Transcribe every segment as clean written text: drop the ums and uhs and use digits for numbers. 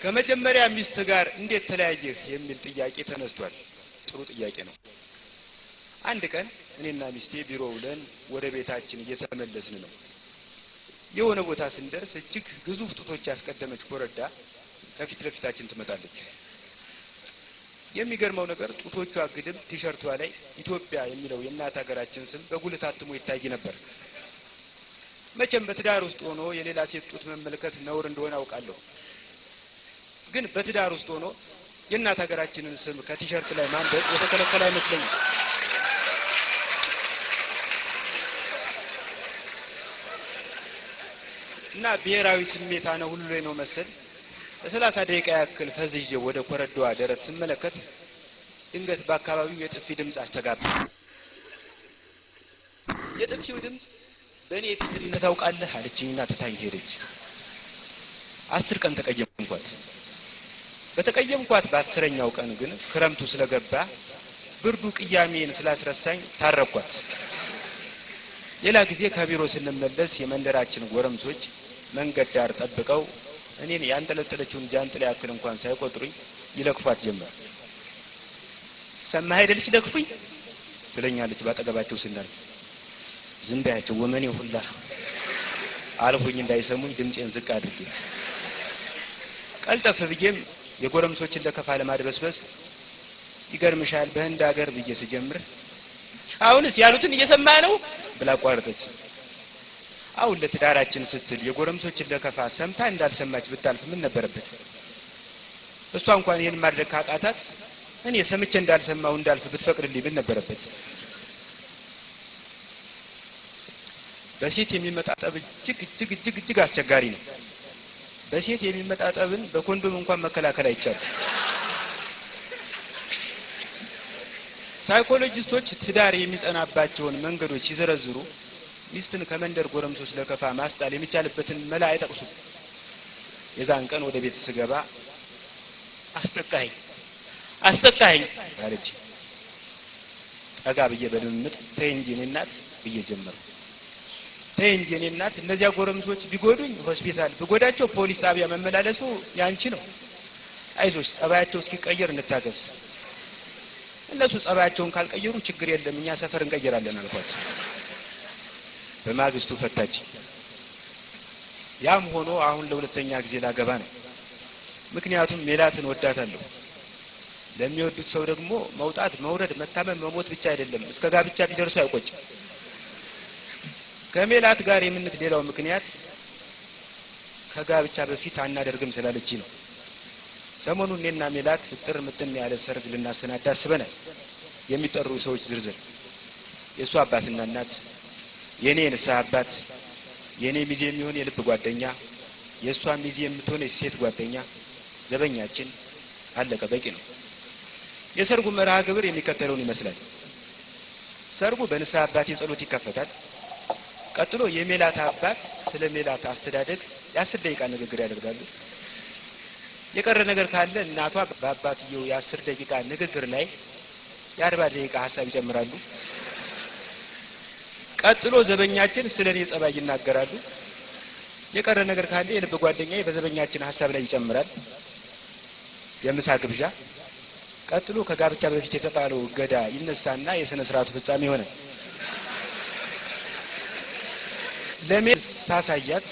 ከመጀመሪያ ሚስት ጋር እንዴት ተለያየህ የሚል ጥያቄ ተነስቷል። ጥሩ ጥያቄ ነው። አንድ ቀን እኔና ሚስቴ ቢሮ ውለን ወደ ቤታችን እየተመለስን ነው። የሆነ ቦታ ስንደርስ እጅግ ግዙፍ ጡቶች ያስቀደመች ኮረዳ ከፊት ለፊታችን ትመጣለች። የሚገርመው ነገር ጡቶቿ ግድም ቲሸርቷ ላይ ኢትዮጵያ የሚለው የእናት ሀገራችን ስም በጉልህ ታትሞ ይታይ ነበር። መቼም በትዳር ውስጥ ሆኖ የሌላ ሴት ጡት መመልከት ነውር እንደሆነ አውቃለሁ። ግን በትዳር ውስጥ ሆኖ የእናት ሀገራችንን ስም ከቲሸርት ላይ ማንበብ የተከለከለ አይመስለኝም። እና ብሔራዊ ስሜት አነ ሁሉ ላይ ነው መሰል ለሰላሳ ደቂቃ ያክል ፈዝዤ ወደ ኮረዳዋ ደረት ስመለከት ድንገት በአካባቢው የጥፊ ድምጽ አስተጋባ። የጥፊው ድምጽ በእኔ ፊት ታውቃለህ አለችኝና ትታኝ ሄደች። 10 ቀን ተቀየምኳት። በተቀየምኳት በ10ኛው ቀን ግን ክረምቱ ስለገባ ብርዱ ቅያሜን ስላስረሳኝ ታረኳት። ሌላ ጊዜ ከቢሮ ስንመለስ የመንደራችን ጎረምሶች መንገድ ዳር ጠብቀው እኔን ያንጠለጠለችውን ጃንጥላ ያክል እንኳን ሳይቆጥሩኝ ይለክፏት ጀመር። ሰማህ አይደል ሲለክፉኝ ትለኛለች ባጠገባቸው ስናልፍ። ዝም በያቸው ወመኔ ሁላ አልሁኝ እንዳይሰሙኝ ድምጼን ዝቅ አድርጌ። ቀልጠፍ ብዬም የጎረምሶችን ለከፋ ለማድበስበስ ይገርምሻል በህንድ ሀገር ብዬ ስጀምር አሁንስ ያሉትን እየሰማ ነው ብላ አቋረጠች። አሁን ለትዳራችን ስትል የጎረምሶችን ለከፋ ሰምታ እንዳልሰማች ብታልፍ ምን ነበረበት? እሷ እንኳን ይሄን ማድረግ ካቃታት እኔ ሰምቼ እንዳልሰማው እንዳልፍ ብትፈቅድልኝ ምን ነበረበት? በሴት የሚመጣ ጠብ እጅግ እጅግ እጅግ እጅግ አስቸጋሪ ነው። በሴት የሚመጣ ጠብን በኮንዶም እንኳን መከላከል አይቻልም። ሳይኮሎጂስቶች ትዳር የሚጸናባቸውን መንገዶች ሲዘረዝሩ ሚስትን ከመንደር ጎረምሶች ለከፋ ማስጣል የሚቻልበትን መላ አይጠቅሱም። የዛን ቀን ወደ ቤት ስገባ አስጠቃኝ አስጠቃኝ አለች። ጠጋ ብዬ በልምምጥ ተይ እንጂ የኔ እናት ብዬ ጀመርኩ። ተይ እንጂ የኔ እናት እነዚያ ጎረምሶች ቢጎዱኝ ሆስፒታል ብጎዳቸው ፖሊስ ጣቢያ መመላለሱ ያንቺ ነው። አይዞሽ ጸባያቸው እስኪቀየር እንታገስ። እነሱ ጸባያቸውን ካልቀየሩ ችግር የለም እኛ ሰፈር እንቀይራለን አልኳት። በማግስቱ ፈታች። ያም ሆኖ አሁን ለሁለተኛ ጊዜ ላገባ ነው። ምክንያቱም ሜላትን ወዳታለሁ። ለሚወዱት ሰው ደግሞ መውጣት መውረድ መታመም መሞት ብቻ አይደለም እስከ ጋብቻ ቢደርሱ አይቆጭም። ከሜላት ጋር የምንት ሌላው ምክንያት ከጋብቻ በፊት አናደርግም ስላለች ነው። ሰሞኑን እኔና ሜላት ጥር ምጥን ያለ ሰርግ ልናሰናዳ አስበናል። የሚጠሩ ሰዎች ዝርዝር የሷ አባትና እናት፣ የኔ የንስሐ አባት፣ የኔ ሚዜ የሚሆን የልብ ጓደኛ፣ የሷ ሚዜ የምትሆን የሴት ጓደኛ፣ ዘበኛችን፣ አለቀ። በቂ ነው። የሰርጉ መርሃ ግብር የሚከተለውን ይመስላል። ሰርጉ በንስሐ አባቴ ጸሎት ይከፈታል። ቀጥሎ የሜላት አባት ስለ ሜላት አስተዳደግ የ10 ደቂቃ ንግግር ያደርጋሉ። የቀረ ነገር ካለ እናቷ በአባትየው የ10 ደቂቃ ንግግር ላይ የ40 ደቂቃ ሐሳብ ይጨምራሉ። ቀጥሎ ዘበኛችን ስለኔ ጸባይ ይናገራሉ። የቀረ ነገር ካለ የልብ ጓደኛዬ በዘበኛችን ሐሳብ ላይ ይጨምራል። የምሳ ግብዣ። ቀጥሎ ከጋብቻ በፊት የተጣለው እገዳ ይነሳና የሥነ ስርዓቱ ፍጻሜ ይሆናል። ለሜ ሳሳያት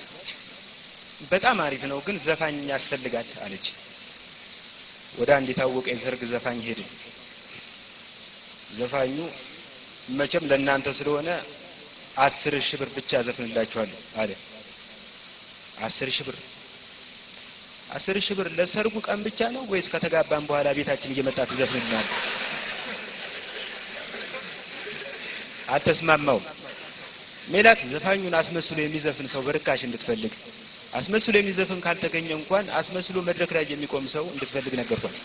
በጣም አሪፍ ነው ግን ዘፋኝ ያስፈልጋል አለች። ወደ አንድ የታወቀ የሰርግ ዘፋኝ ሄድን። ዘፋኙ መቼም ለእናንተ ስለሆነ 10,000 ብር ብቻ ዘፍንላችኋለሁ አለ። 10,000 ብር 10,000 ብር ለሰርጉ ቀን ብቻ ነው ወይስ ከተጋባን በኋላ ቤታችን እየመጣ ትዘፍንልናል? አልተስማማውም። ሜላት ዘፋኙን አስመስሎ የሚዘፍን ሰው በርካሽ እንድትፈልግ፣ አስመስሎ የሚዘፍን ካልተገኘ እንኳን አስመስሎ መድረክ ላይ የሚቆም ሰው እንድትፈልግ ነገርኳት።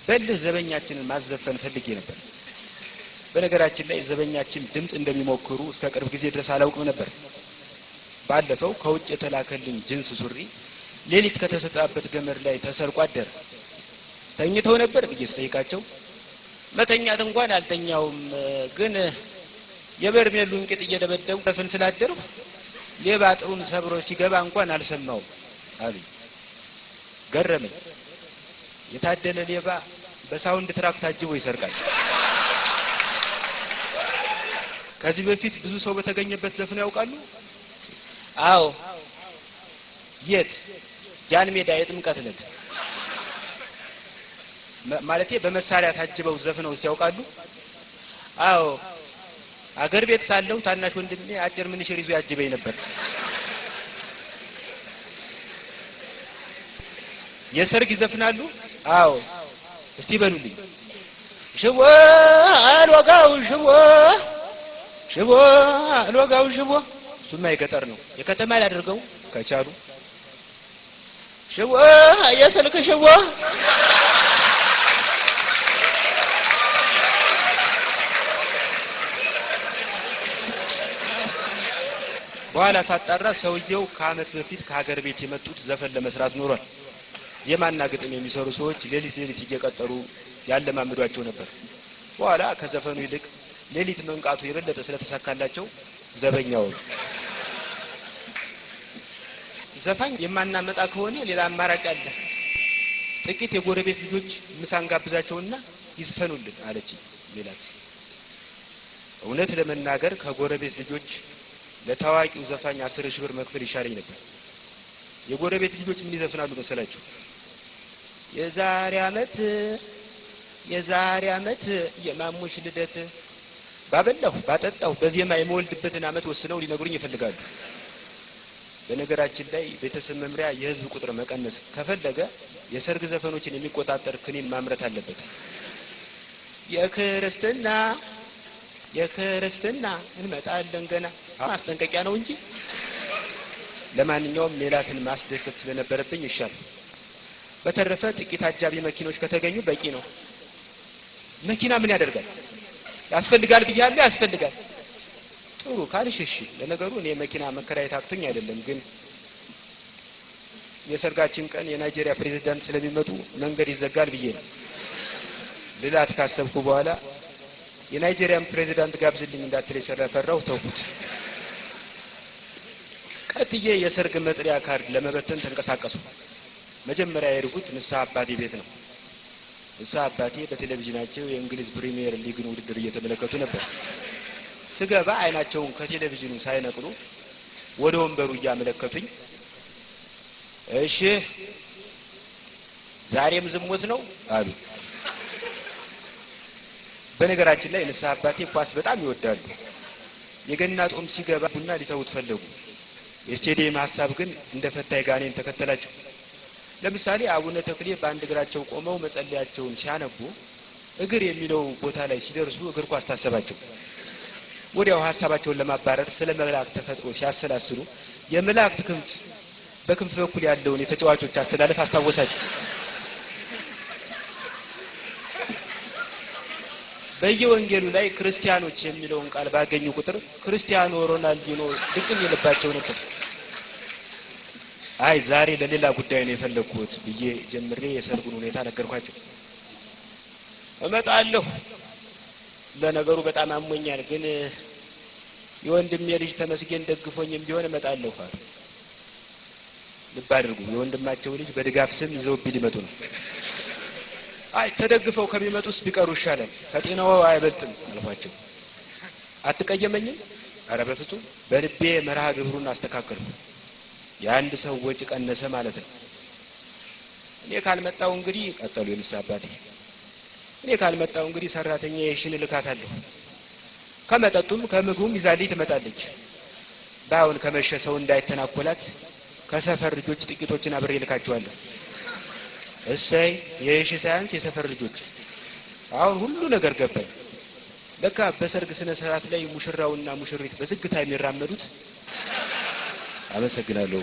በልህ ዘበኛችንን ማዘፈን ፈልጌ ነበር። በነገራችን ላይ ዘበኛችን ድምጽ እንደሚሞክሩ እስከ ቅርብ ጊዜ ድረስ አላውቅም ነበር። ባለፈው ከውጭ የተላከልኝ ጅንስ ሱሪ ሌሊት ከተሰጣበት ገመድ ላይ ተሰርቆ አደረ። ተኝተው ነበር ብዬ ስጠይቃቸው መተኛት እንኳን አልተኛውም፣ ግን የበርሜሉን ቂጥ እየደበደቡ ዘፈን ስላደርኩ ሌባ አጥሩን ሰብሮ ሲገባ እንኳን አልሰማውም አሉኝ። ገረመኝ። የታደለ ሌባ በ sound track ታጅቦ ይሰርቃል። ከዚህ በፊት ብዙ ሰው በተገኘበት ዘፍነው ያውቃሉ? አዎ። የት? ጃን ሜዳ የጥምቀት ዕለት። ማለቴ በመሳሪያ ታጅበው ዘፍነው ያውቃሉ? አዎ። አገር ቤት ሳለሁ ታናሽ ወንድሜ አጭር ምንሽር ይዞ ያጅበኝ ነበር። የሰርግ ይዘፍናሉ? አዎ። እስቲ በሉልኝ። ሽቦ አልወጋው ሽቦ ሽቦ አልወጋው ሽቦ። እሱማ የገጠር ነው። የከተማ ያደርገው ከቻሉ። ሽቦ የስልክ ሽቦ። በኋላ ሳጣራ ሰውየው ከአመት በፊት ከሀገር ቤት የመጡት ዘፈን ለመስራት ኖሯል። ዜማና ግጥም የሚሰሩ ሰዎች ሌሊት ሌሊት እየቀጠሩ ያለማምዷቸው ነበር። በኋላ ከዘፈኑ ይልቅ ሌሊት መንቃቱ የበለጠ ስለተሳካላቸው ዘበኛው ዘፋኝ የማናመጣ ከሆነ ሌላ አማራጭ አለ። ጥቂት የጎረቤት ልጆች ምሳን ጋብዛቸውና ይዝፈኑልን አለች ሜላት። እውነት ለመናገር ከጎረቤት ልጆች ለታዋቂው ዘፋኝ 10,000 ብር መክፈል ይሻለኝ ነበር። የጎረቤት ልጆች ምን ይዘፍናሉ መሰላችሁ? የዛሬ አመት የማሙሽ ልደት ባበላሁ ባጠጣሁ በዜማ የምወልድበትን አመት ወስነው ሊነግሩኝ ይፈልጋሉ። በነገራችን ላይ ቤተሰብ መምሪያ የህዝብ ቁጥር መቀነስ ከፈለገ የሰርግ ዘፈኖችን የሚቆጣጠር ክኒን ማምረት አለበት። የክርስትና እንመጣለን ገና ማስጠንቀቂያ ነው እንጂ። ለማንኛውም ሜላትን ማስደሰት ስለነበረብኝ ይሻል። በተረፈ ጥቂት አጃቢ መኪኖች ከተገኙ በቂ ነው። መኪና ምን ያደርጋል? ያስፈልጋል ብያለሁ፣ ያስፈልጋል። ጥሩ ካልሽ እሺ። ለነገሩ እኔ መኪና መከራየት አቅቶኝ አይደለም፣ ግን የሰርጋችን ቀን የናይጄሪያ ፕሬዝዳንት ስለሚመጡ መንገድ ይዘጋል ብዬ ነው ልላት ካሰብኩ በኋላ የናይጄሪያን ፕሬዝዳንት ጋብዝልኝ እንዳትለኝ ስለፈራሁ ተውኩት። ቀጥዬ የሰርግ መጥሪያ ካርድ ለመበተን ተንቀሳቀሱ። መጀመሪያ የሄድኩት ንስሐ አባቴ ቤት ነው። ንስሐ አባቴ በቴሌቪዥናቸው የእንግሊዝ ፕሪሚየር ሊግን ውድድር እየተመለከቱ ነበር። ስገባ አይናቸውን ከቴሌቪዥኑ ሳይነቅሉ ወደ ወንበሩ እያመለከቱኝ እሺ ዛሬም ዝሙት ነው አሉ። በነገራችን ላይ ንስሐ አባቴ ኳስ በጣም ይወዳሉ። የገና ጾም ሲገባ ቡና ሊተውት ፈለጉ። የስቴዲየም ሐሳብ ግን እንደ ፈታይ ጋኔን ተከተላቸው። ለምሳሌ አቡነ ተክሌ በአንድ እግራቸው ቆመው መጸለያቸውን ሲያነቡ እግር የሚለው ቦታ ላይ ሲደርሱ እግር ኳስ ታሰባቸው። ወዲያው ሐሳባቸውን ለማባረር ስለ መላእክት ተፈጥሮ ሲያሰላስሉ የመላእክት ክንፍ በክንፍ በኩል ያለውን የተጫዋቾች አስተላለፍ አስታወሳቸው። በየወንጌሉ ላይ ክርስቲያኖች የሚለውን ቃል ባገኙ ቁጥር ክርስቲያኖ ሮናልዲኖ ድቅም ይልባቸው ነበር። አይ ዛሬ ለሌላ ጉዳይ ነው የፈለኩት ብዬ ጀምሬ የሰርጉን ሁኔታ ነገርኳቸው። እመጣለሁ፣ ለነገሩ በጣም አሞኛል፣ ግን የወንድሜ ልጅ ተመስገን ደግፎኝም ቢሆን እመጣለሁ አሉ። ልብ አድርጉ፣ የወንድማቸው ልጅ በድጋፍ ስም ይዘውብኝ ሊመጡ ነው። አይ ተደግፈው ከሚመጡስ ቢቀሩ ይሻላል፣ ከጤናው አይበልጥም አልኳቸው። አትቀየመኝም? አረ በፍጹም። በልቤ መርሃ ግብሩን አስተካከልኩ። የአንድ ሰው ወጪ ቀነሰ ማለት ነው። እኔ ካልመጣው እንግዲህ ቀጠሉ የንስሐ አባቴ፣ እኔ ካልመጣው እንግዲህ ሰራተኛ የሽን እልካታለሁ። ከመጠጡም ከምግቡም ይዛልኝ ትመጣለች። ባይሆን ከመሸ ሰው እንዳይተናኮላት ከሰፈር ልጆች ጥቂቶችን አብሬ እልካቸዋለሁ። እሰይ የሺ ሳያንስ የሰፈር ልጆች። አሁን ሁሉ ነገር ገባኝ። ለካ በሰርግ ስነ ስርዓት ላይ ሙሽራውና ሙሽሪት በዝግታ የሚራመዱት። አመሰግናለሁ።